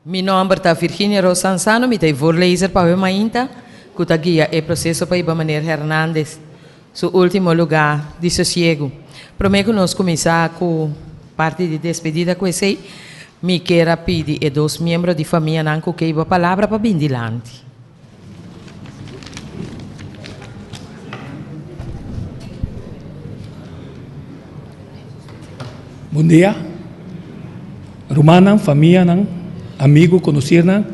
Mi nòmber ta Virginia Roos Sansano, mi ta e voorlezer pa awe mainta ku ta guia e proseso pa hiba Meneer Hernandez su último lugá di sosiegu. Promé ku nos kuminsá ku parti di despedida ku esei, mi kier a pidi e dos miembro di famianan ku ke hiba palabra pa bin dilanti. Bon dia, rumannan, famianan, amigu, konosirnan.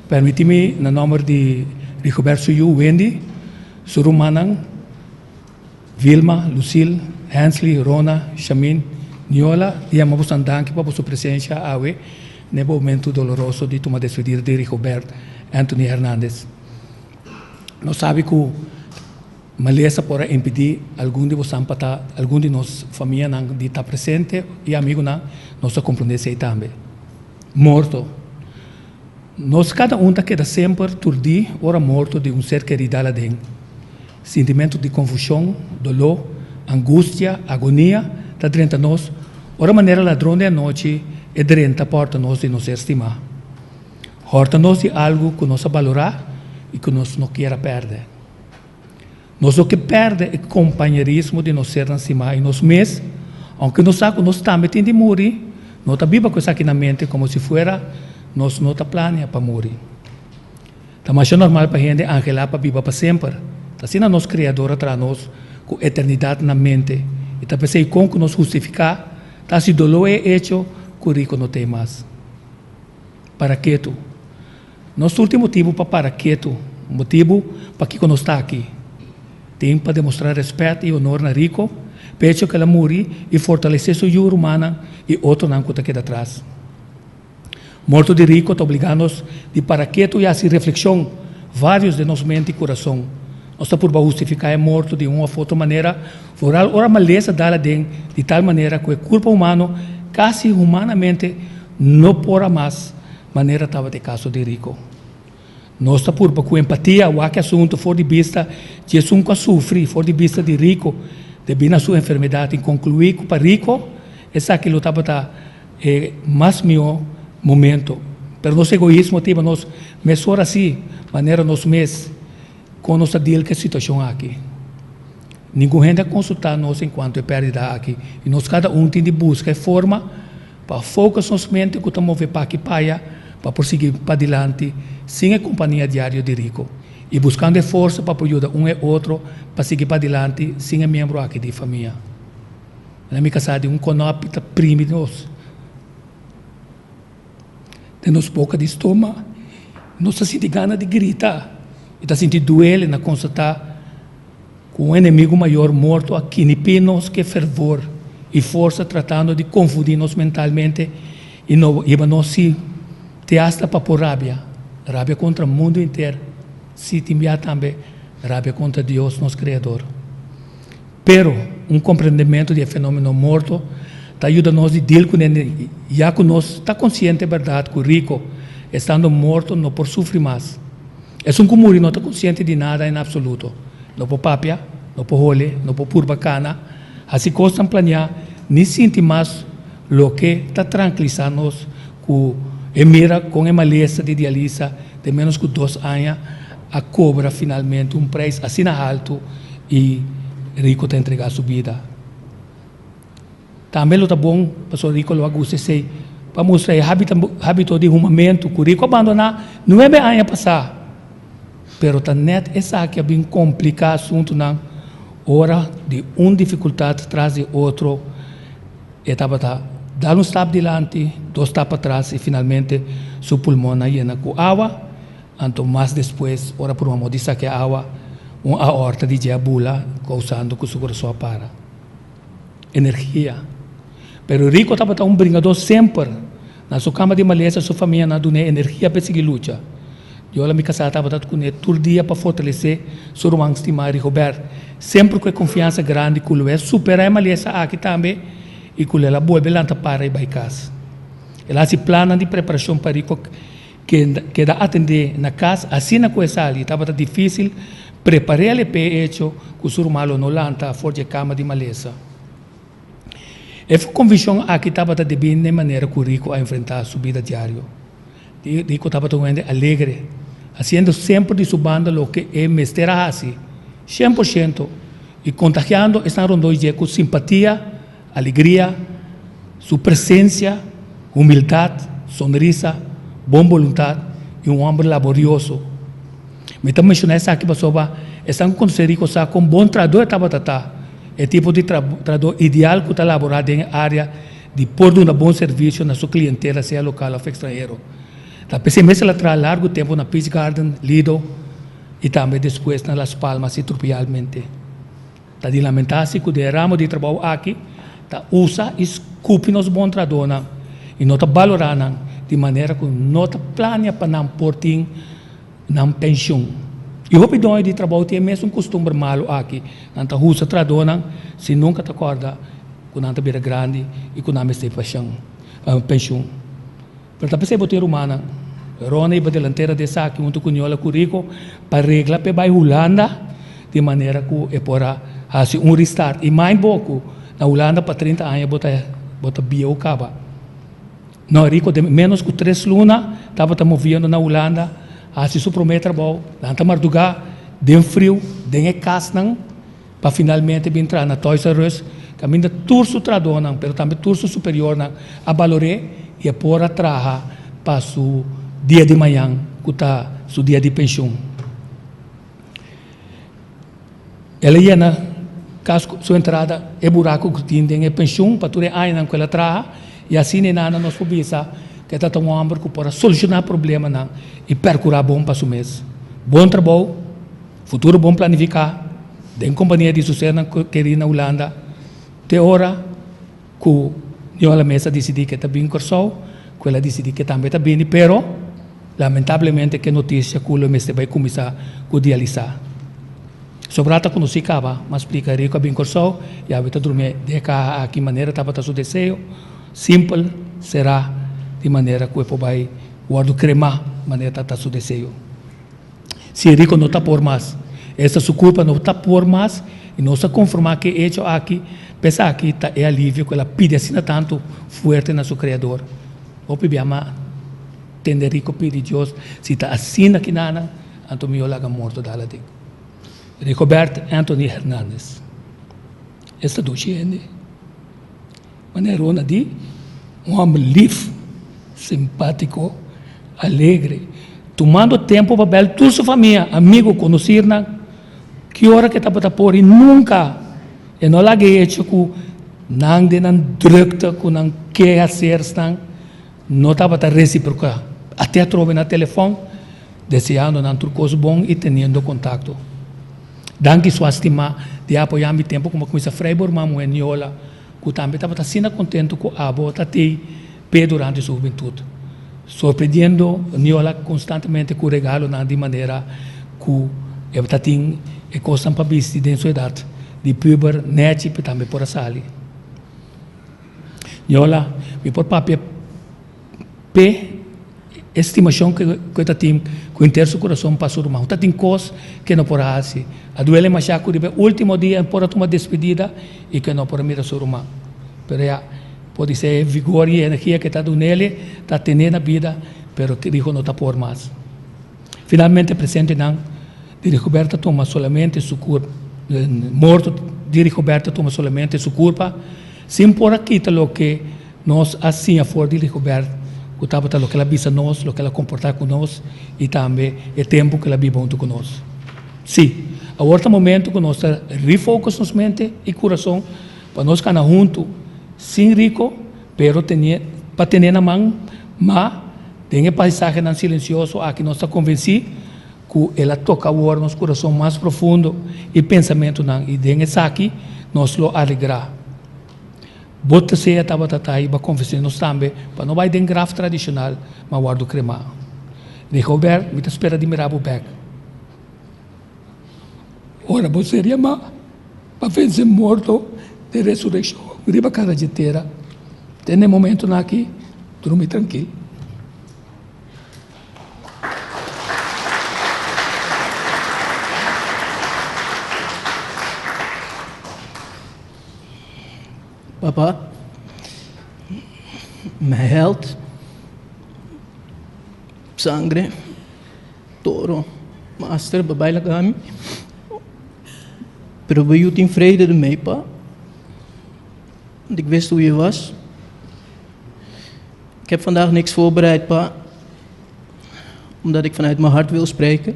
Permití mi na nòmber di Rigobert su yu Wendy, su rumannan Vilma, Lucille, Hensley, Rona, Shamin, Niola, di yama boso danki pa boso presensia awe na e momentu doloroso di tuma despedida di Rigobert Anthony Hernandez. Nos sabi ku malesa por a impedí algun di bosan pa ta, algun di nos famianan di ta presente i amigunan, nos ta komprendé esei tambe. Morto. Nos kada un ta keda semper turdí ora morto di un ser kerí dal aden. Sintimentu di konfushon, doló, angustia, agonia ta drenta nos ora manera ladron di anochi e drenta pòrta nos di nos ser stimá. Hòrta nos di algu ku nos a balorá i ku nos no kier a pèrdè. Nos no ke pèrdè e kompañerismo di nos sernan stimá i nos mes, ounke nos sa ku nos tambe tin di muri, no ta biba ku esaki na mente komo si fuera nos no ta plania pa muri. Ta masha normal pa hende anhelá pa biba pa semper. Ta asina nos Kreador a traha nos ku eternidat na mente i ta p'esei kon ku nos hustifiká ta hasi doló e echo ku riku no t'ei mas. Para ketu. Nos tur tin motibu pa para ketu, motibu pakiko nos ta aki. Tin pa demostrá rèspèt i onor na Rico p'e echo ku el a muri i fortalesé su yu, rumannan i otronan ku ta keda atras. Morto di Rico ta obligá nos di para ketu i hasi reflekshon vários den nos mente i kurason. Nos ta purba hustifiká e morto di un òf otro manera, foral ora malesa dal aden di tal manera ku e kurpa humano kasi humanamente no por a mas, manera tabata e kaso di Rico. Nos ta purba ku empatia wak e asuntu for di bista di esun ku a sufri, for di bista di Rico debí na su enfermedat i konkluí ku pa Rico esaki lo tabata e mas mihó momento. Pero nos egoismo ta hiba nos mesora así, manera nos mes, kon nos ta deal ku e situashon aki. Ningun hende a konsultá nos enkuanto e pèrdida aki i nos kada un tin di buska e forma pa focus nos mente ku ta move p'aki p'aya pa por sigui padilanti sin e kompania diario di Rico i buskando e forsa pa por yuda un e otro pa sigui padilanti sin e miembro aki di famia. Na mi kasá di un konopi ta primi nos den nos boka di stoma, nos ta sinti gana di grita i ta sinti duele na konstatá ku un enemigu mayor morto a kinipí nos ku e fervor i forsa tratando di konfundí nos mentalmente i no hiba nos si te asta pa por rabia, rabia kontra mundu henter, si tin bia tambe rabia kontra Dios nos Kreador. Pero, un komprendementu di e fenómeno morto ta yuda nos di deal kuné ya ku nos ta konsiente bèrdat ku Rico, estando morto, no por sufri mas. Esun ku muri no ta konsiente di nada en apsoluto. No por papia, no por hole, no por purba kana, hasi kosnan planiá, ni sinti mas loke ta trankilisá nos ku e mira kon e malesa di dialisa den ménos ku dos aña a kobra finalmente un preis asina haltu i Rico ta entregá su bida. Tambe lo ta bon, pasobra Rico lo a gusta esei, pa mustra e hábito di humamentu ku Rico a bandoná nuebe aña pasá. Pero ta nèt esaki a bin kompliká asuntunan ora di un difikultat tras di otro e tabata dal un stap dilanti, dos stap patras i finalmente su pulmonnan yena ku awa. Anto mas despues, ora purba mo di sakia awa, un aorta di dje a bula, kousando ku su kurason a para. Energia. Pero Rico tabata un bringadó semper. Na su kama di malesa su famianan a dun'é energia p'e sigui lucha. Diola mi kasá tabata kuné tur dia pa fortalesé su ruman stimá Rigobert, semper ku e konfiansa grandi ku lo e superá e malesa aki tambe i ku lo el a bolbe lanta para i bai kas. El a hasi plannan di preparashon pa Rico keda atendé na kas asina ku e sali. Tabata difísil prepar'el p'e echo ku su ruman lo no lanta for di e kama di malesa. E konvishon aki tabata debí n'e manera ku Rico a enfrentá su bida diario. Rico tabata un hende alegre, hasiendo semper di su banda loke e mester a hasi, 100%, i kontagiando esnan rondó dje ku simpatia, alegria, su presensia, humildat, sonrisa, bon boluntat i un hòmber laborioso. Mi ta menshoná esaki pasobra esnan ku konosé Rico sa kon bon trahadó e tabata ta, e tipo di trahadó ideal ku ta laborá den e área di por duna bon servisio na su klientela sea lokal òf ekstranhero. Ta p'esei mes el a traha largu tempu na Peach Garden, Lido i tambe despues na Las Palmas i Trupialmente. Ta di lamentá si ku den e ramo di trabou aki ta usa i skupi nos bon trahadónan i no ta balorá nan di manera ku no ta plania pa nan por tin nan penshun. I hopi doño di trabou tin e mesun kustumber malu aki, nan ta usa trahadónan sin nunka ta kòrda ku nan ta bira grandi i ku nan mester penshun. Pero ta p'esei bo tin rumannan. Ronnie iba delantera di esaki huntu ku Niola ku Rico pa regla p'e bai Hulanda di manera ku e por a hasi un restart. I mind bo ku na Hulanda pa 30 aña bo ta bo ta bieu kaba. No, Rico den menos ku tres luna tabata moviendo na Hulanda hasi su promé trabou. Nan ta mardugá den friu den e kasnan. Pa finalmente bin traha na Toys R Us, kaminda tur su trahadónan, pero tambe tur su superiornan a balor'é i e por a traha pa su dia di mañan ku ta su dia di penshun. El a yena kas ku su entrada e buraku ku tin den e penshun pa tur e añanan ku el a traha i asina e nana nos por bisa ku e ta ta un hòmber ku por a solushoná problemanan i pèrkurá bon pa su mes. Bon trabou! Futuro bon planifiká den kompania di su sernan kerí na Hulanda te ora ku Niola mes a disidí ke ta bin Kòrsou, ku el a disidí ke tambe ta bini, pero lamentablemente ke notisia ku lo mester bai kuminsá ku dialisá. Sobrá ta konosí kaba, m'a splika Rico a bin Kòrsou i awe ta drumi den e kaha aki manera tabata su deseo, simpel será di manera ku e por bai wòrdu kremá manera tabata su deseo. Si Rico no ta por mas, esta su culpa no ta por mas y nos ta conforma cu e hecho aki, p'esaki ta e alivio cu el a pidi asina tanto fuerte na su Creador. Hopi bia ma tende Rico pidi Dios, si ta asina ki nana, anto mi yo laga morto dal aden. Rigobert Anthony Hernandez, esta dushi hende. Manera Rona di, un hòmber lif, simpátiko, alegre, tumando tempu pa bèl tur su famia, amigu, konosirnan, ki ora ku e tabata por i nunka e no laga e hecho ku nan den nan drukte, ku nan kehasersnan no tabata resiproká. Ate atrobe na telefòn, deseando nan tur kos bon i teniendo kontakto. Danki sua stimá di apoyá mi tempu ku mi a kuminsá frei bo ruman muhé Niola, ku tambe tabata asina kontentu ku abo ta tei p'e durante su hubentut, sorprendiendo Niola konstantemente ku regalonan di manera ku e ta tin e kosnan pa bisti den su edat di puber nèchi p'e tambe por a sali. Niola, mi por papia p'e E stimashon ku e ta tin ku henter su kurason pa su ruman. Ta tin kos ku e no por a hasi. A duele mashá ku riba e último dia e por a tuma despedida i ku e no por a mira su ruman. Pero ya, podisé e vigor i e energia ku e ta dun'el ta ten'é na bida, pero Rigo no ta por mas. Finalmente presentenan di Rigoberto a tuma solamente su kurpa, morto di Rigoberto a tuma solamente su kurpa sin por a kita loke Nos a siña for di Rigobert ku tabata loke el a bisa nos, loke el a komportá ku nos i tambe e tempu ku el a biba huntu ku nos. Sí, awor ta momentu ku nos ta refocus nos mente i kurason pa nos kana huntu sin Rico, pero tene pa tene na man, ma den e paisahenan silensioso aki nos ta konvensí ku el a toka awor nos kurason mas profundo i pensamentunan i den esaki nos lo alegrá. Bo ta sea tabata ta i bo a konvensé nos tambe pa no bai den graf tradishonal, ma wòrdu kremá. Rigobert, mi ta spera di mira bo bèk. Ora bo ser yamá pa vense morto den resurekshon riba kara dje tera, te na e momentunan aki, drumi trankil. Papa, mijn held. Sangre, toro, master, bo bai laga mi. Pero bo yu tin vrede ermee, pa. Want ik wist hoe je was. Ik heb vandaag niks voorbereid, pa. Omdat ik vanuit mijn hart wil spreken.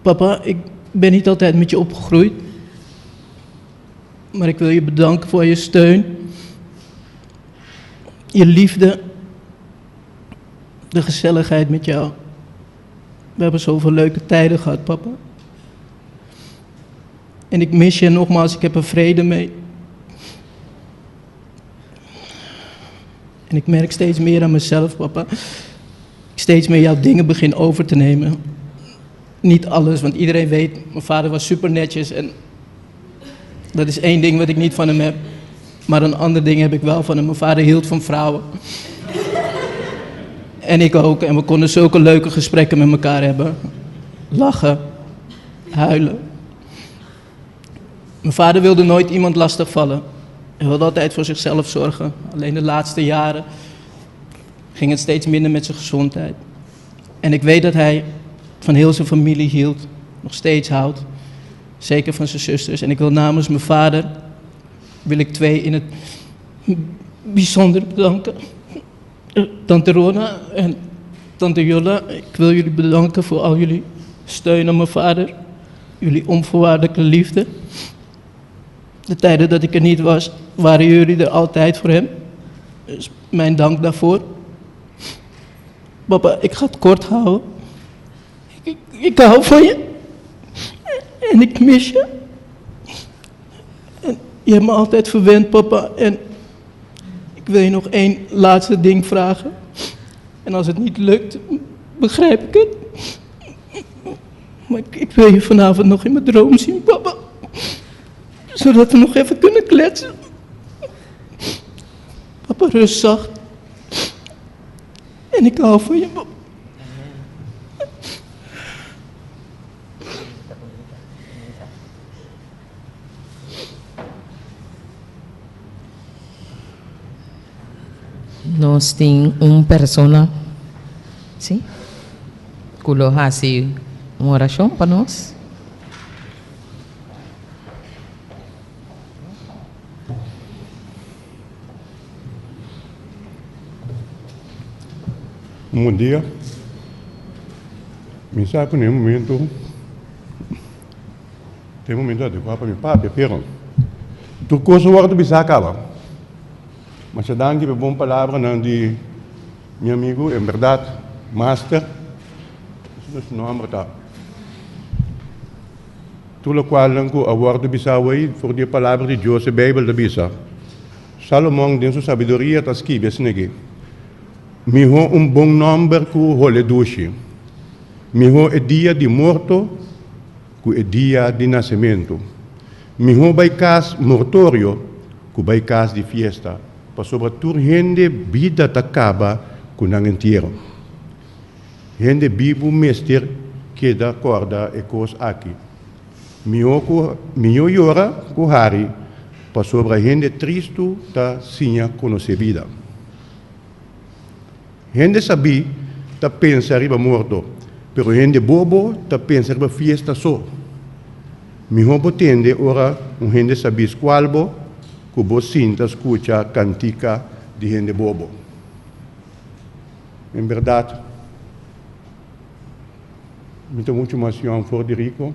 Papa, ik ben niet altijd met je opgegroeid. Maar ik wil je bedanken voor je steun. Je liefde. De gezelligheid met jou. We hebben zoveel leuke tijden gehad, papa. En ik mis je nogmaals, ik heb er vrede mee. En ik merk steeds meer aan mezelf, papa. Ik steeds meer jouw dingen begin over te nemen. Niet alles, want iedereen weet, mijn vader was super netjes en dat is één ding wat ik niet van hem heb. Maar een ander ding heb ik wel van hem. Mijn vader hield van vrouwen. En ik ook. En we konden zulke leuke gesprekken met elkaar hebben. Lachen, huilen. Mijn vader wilde nooit iemand lastigvallen. Hij wilde altijd voor zichzelf zorgen. Alleen de laatste jaren ging het steeds minder met zijn gezondheid. En ik weet dat hij van heel zijn familie hield, nog steeds houdt. Zeker van zijn zusters. En ik wil namens mijn vader, wil ik twee in het bijzonder bedanken. Tante Rona en tante Jolla, ik wil jullie bedanken voor al jullie steun aan mijn vader. Jullie onvoorwaardelijke liefde. De tijden dat ik er niet was, waren jullie er altijd voor hem. Dus mijn dank daarvoor. Papa, ik ga het kort houden. Ik, ik, ik hou van je. En ik mis je. En je hebt me altijd verwend, papa. En ik wil je nog één laatste ding vragen. En als het niet lukt, begrijp ik het. Maar ik, ik wil je vanavond nog in mijn droom zien, papa. Zodat we nog even kunnen kletsen. Papa, rust zacht. En ik hou van je, papa. Nos tin un persona, sí, ku lo hasi un orashon pa nos. Un bon dia. Mi sa ku na e momento ta e momento adekuá pa mi papia, pero tur kos a wòrdu bisá kaba. Masha danki pa e bon palabranan di mi amigu, en bèrdat master, su nòmber ta. Tur lokualnan ku a wòrdu bisá awei for di e Palabra di Dios, e Beibel ta bisa. Salomon den su sabiduria ta skibi asina aki, Mihó un bon nòmber ku hole dushi, mihó e dia di morto ku e dia di nasementu, mihó bai kas mortorio ku bai kas di fiesta, pasobra tur hende bida ta kaba ku nan entiero. Hende bibu mester keda kòrda e kos aki. Mihó ku mihó yora ku hari, pasobra hende tristu ta siña konosé bida. Hende sabí ta pensa riba morto, pero hende bobo ta pensa riba fiesta so. Mihó bo tende ora un hende sabí skual bo ku bo sinta skucha kantika di hende bobo. En berdad, mi ta muchu mas yòn for di Rico,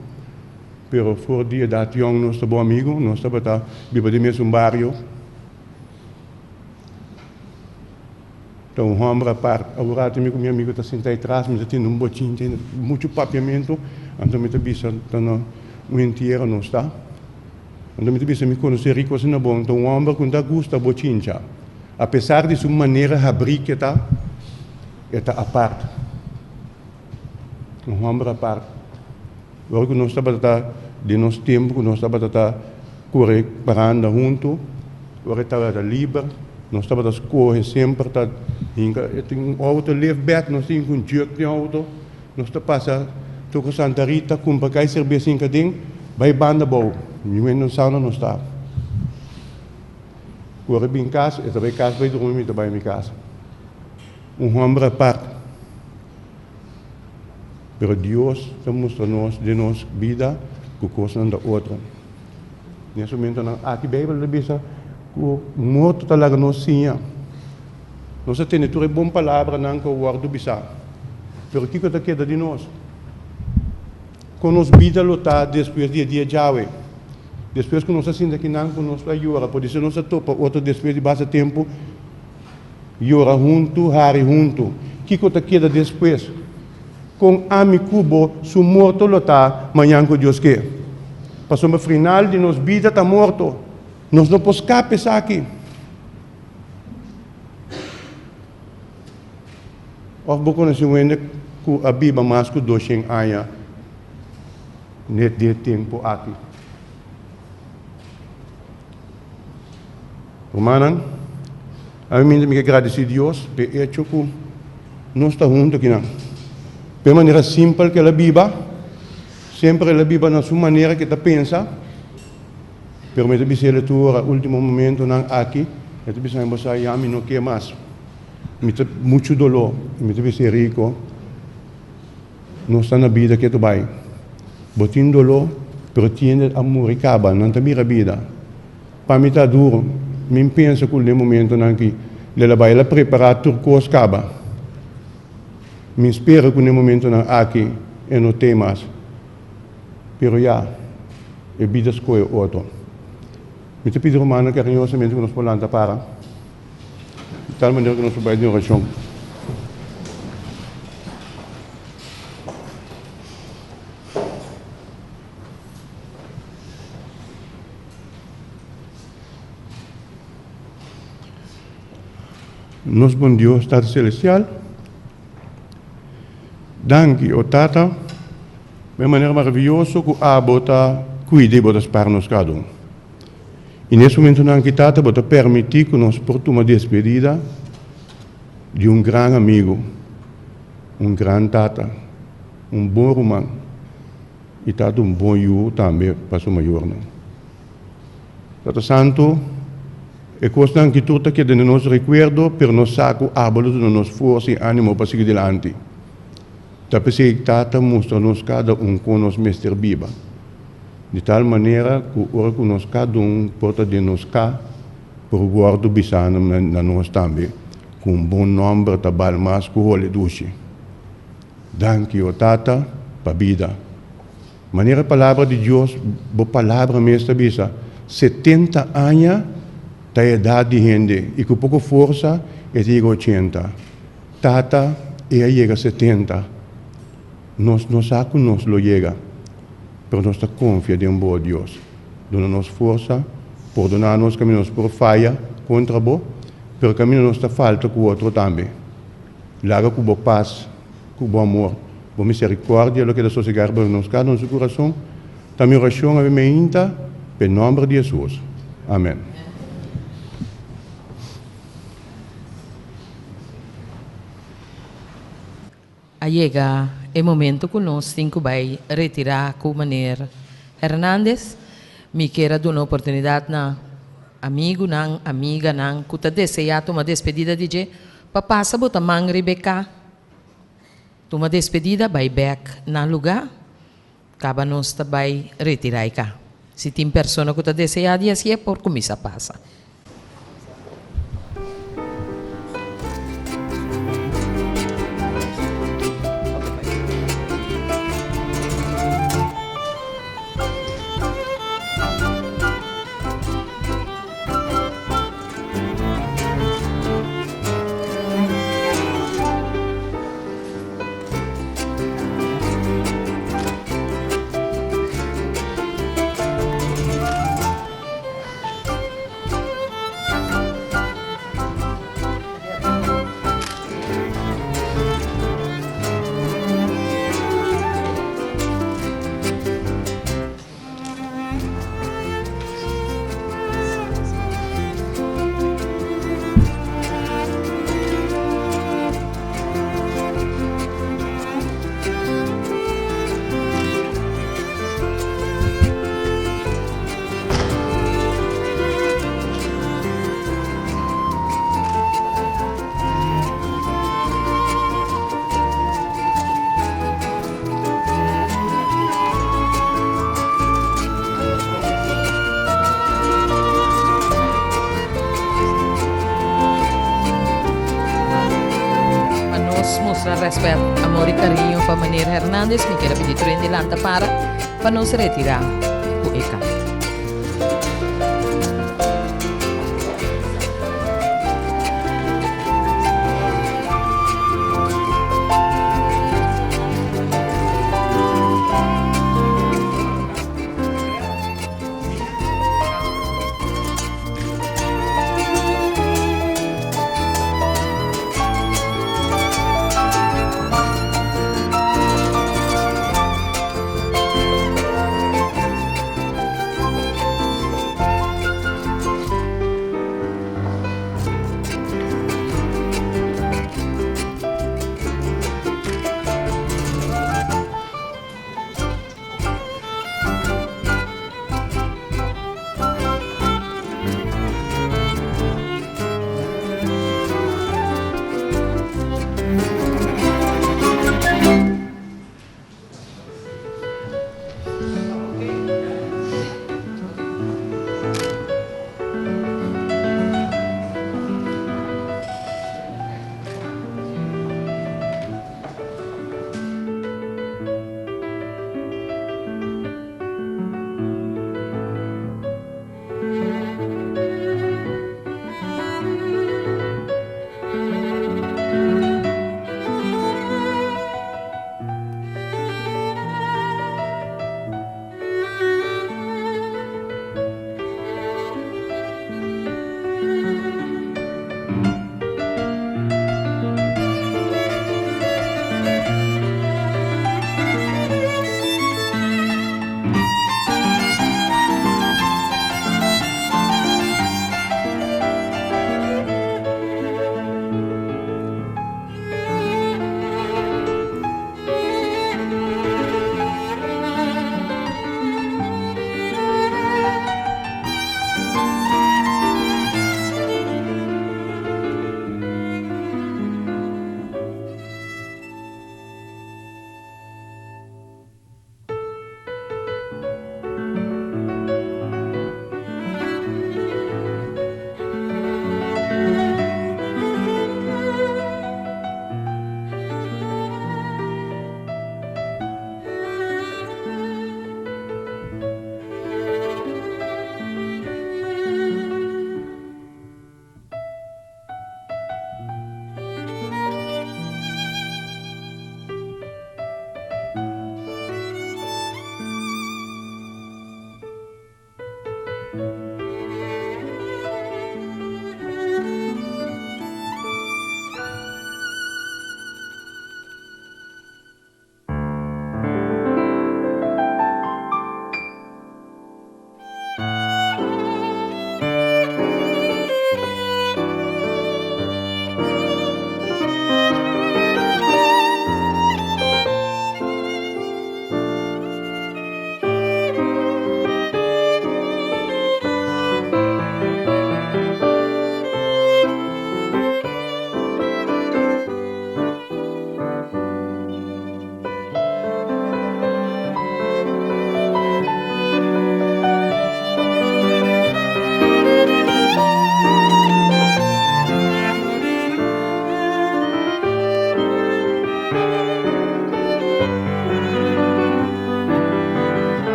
pero for di edat yòn nos ta bon amigu, nos tabata biba den mesun bario. Ta un hòmber apart. Awor ati mi ku mi amigu ta sinta atras, mi ta tende un bochincha, muchu papiamentu, anto mi ta bisa ta na un entiero nos ta. Anto mi ta bisa mi konosé Rico asina bon, ta un hòmber ku no ta gusta bochincha. Apesar di su manera habrí ke ta, e ta apart. Un hòmber apart. Ora ku nos tabata ta den nos tempu ku nos tabata ta kore paranda huntu, ora e tabata liber, nos tabata skohe semper ta hinka, e tin un outo liftbed, nos tin ku un juk den outo, nos ta pasa toko Santa Rita kumpra kai serbes hinka den, bai banda abou, niun hende no sa unda nos ta. Ora e bin kas, e ta bai kas bai drumi, mi ta bai mi kas. Un hòmber apart. Pero Dios ta mustra nos den nos bida ku kosnan ta otro. Den es momentonan aki Beibel ta bisa ku morto ta laga nos siña. Nos a tende tur e bon palabranan ku a wòrdu bisá. Pero kiko ta keda di nos? Kon nos bida lo ta despues di e dia djawe? Despues ku nos a sinta kinan ku nos ta yora, podise nos a topa otro despues di basta tempu, yora huntu, hari huntu. Kiko ta keda despues? Kon ami ku bo su morto lo ta mañan ku Dios ke? Pasobra final di nos bida ta morto. Nos no por skapa esaki. Òf bo konosé un hende ku a biba mas ku doshen aña net di e tempu aki? Rumannan, ami mi ke gradisí Dios p'e echo ku nos ta huntu akinan. P'e manera simpel ku el a biba, semper el a biba na su manera ku e ta pensa, pero mi ta bisa el tur ora, último momentonan aki, e ta bisa mi, Bo sa, ya mi no ke mas. Mi ta muchu doló. Mi ta bisa Rico, Nos ta na bida ketu bai. Bo tin doló, pero tiende a muri kaba, nan ta mira bida. Pa mi ta duro, mi pensa ku den momentonan ki el a bai el a prepará tur kos kaba. Mi spera ku den momentonan aki e no tei mas. Pero ya, e bida skohe otro. Mi ta pidi rumannan kariñosamente ku nos por lanta para, di tal manera ku nos por bai den orashon. Nos bon Dios Tata Celestial, danki, o Tata, pa e manera maraviyoso ku abo ta kuida i bo ta spara nos kada un. I nes momentunan aki, Tata, bo ta permití ku nos por tuma despedida di un gran amigu, un gran tata, un bon ruman i tata un bon yu tambe pa su mayornan. Tata Santu, e kosnan ki tur ta keda den nos rekuerdo, pero nos sa ku abo lo duna nos forsa i ánimo pa sigui dilanti. Ta p'esei Tata mustra nos kada un kon nos mester biba, di tal manera ku ora ku nos kada un por ta den nos ka, por wòrdu bisá na nos tambe ku un bon nòmber ta bal mas ku hole dushi. Danki, o Tata, pa bida. Manera palabra di Dios, bo palabra mes ta bisa, 70 aña ta e edat di hende i ku poko forsa e ta yega 80. Tata, e a yega 70. Nos no sa ku nos lo yega, pero nos ta konfia den bo, Dios. Duna nos forsa, pordoná nos kaminda nos por faya kontra bo, pero kaminda nos ta falta ku otro tambe. Laga ku bo pas, ku bo amor, bo misericordia lo keda sosegá riba nos kada un su kurason. Ta mi orashon awe meinta, p'e nòmber di Hesus. Amen. A yega e momento ku nos tin ku bai retirá ku Meneer Hernandez. Mi kier a duna oportunidat na amigunan, amiganan ku ta deseá tuma despedida di dje pa pasa bo ta man riba e ka. Tuma despedida bai bèk nan lugá, kaba nos ta bai retirá e ka. Si tin persona ku ta deseá di hasié por kuminsá pasa. nos mustra rèspèt, amor i kariño pa Meneer Hernandez, mi kier a pidi tur hende lanta para pa nos retirá ku e kant.